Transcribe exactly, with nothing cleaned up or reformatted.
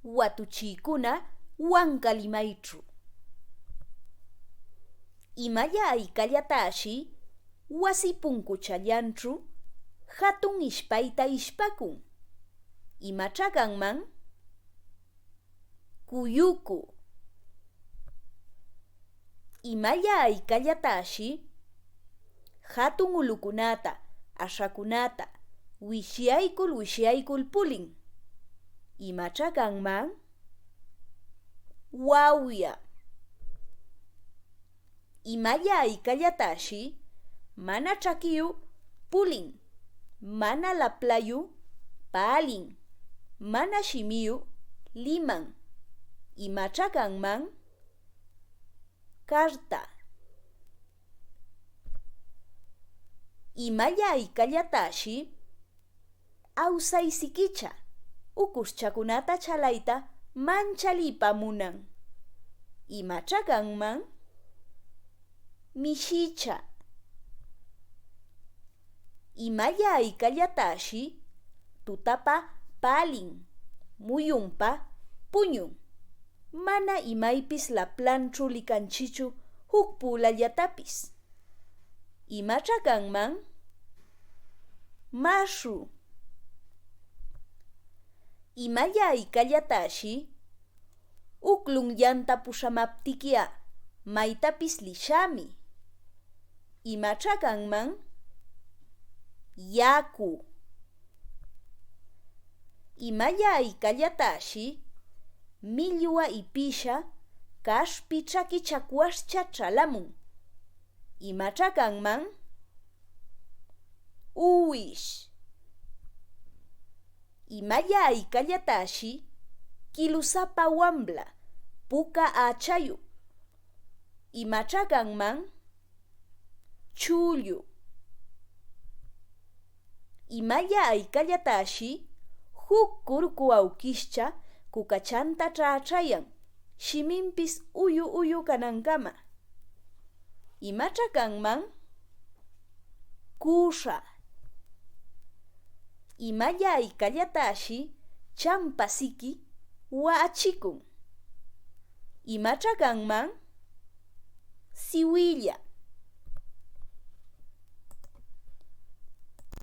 Watuchïcuna wanca limayćhu. ¿Imalla aycallatashi wasi puncuchallanćhu jatun ishpayta ishpacun? ¿Imaćha canman? Cuyucu. ¿Imalla aycallatashi jatun ulucunäta, aśhacunäta wishyaycul wishyaycul pulin? ¿Imaćha canman? Wawya. ¿Imalla aycallatashi mana ćhaquiyu pulin, mana laplayu pälin, mana shimiyu liman? ¿Imaćha canman? Carta. ¿Imalla aycallatashi awsaysiquicha ucuśhchacunäta chalayta manchaliypa munan? ¿Imaćha canman? Mishicha. ¿Imalla aycallatashi tutapa pälin, muyunpa puñun, mana imaypis laplanćhu licanchichu juc pülallatapis? ¿Imaćha canman? Maśhu. ¿Imalla aycallatashi uc lunllanta puśhamaptiqui'a maytapis lishämi? ¿Imaćha canman? Yacu. ¿Imalla aycallatashi millwa ipisha caśhpi ćhaquichacwaśhcha ćhalamun? ¿Imaćha canman? Uwish. ¿Imalla aycallatashi quilusapa wamla puca ächayu? ¿Imaćha canman? Chullu. ¿Imalla aycallatashi juc curcu awquishcha cucachanta ćhäćhayan shiminpis uyu-uyu canancama? ¿Imaćha canman? Cüśha. ¿Imalla aycallatashi champa siqui waꞌachicun? ¿Imaćha canman? Siwilla.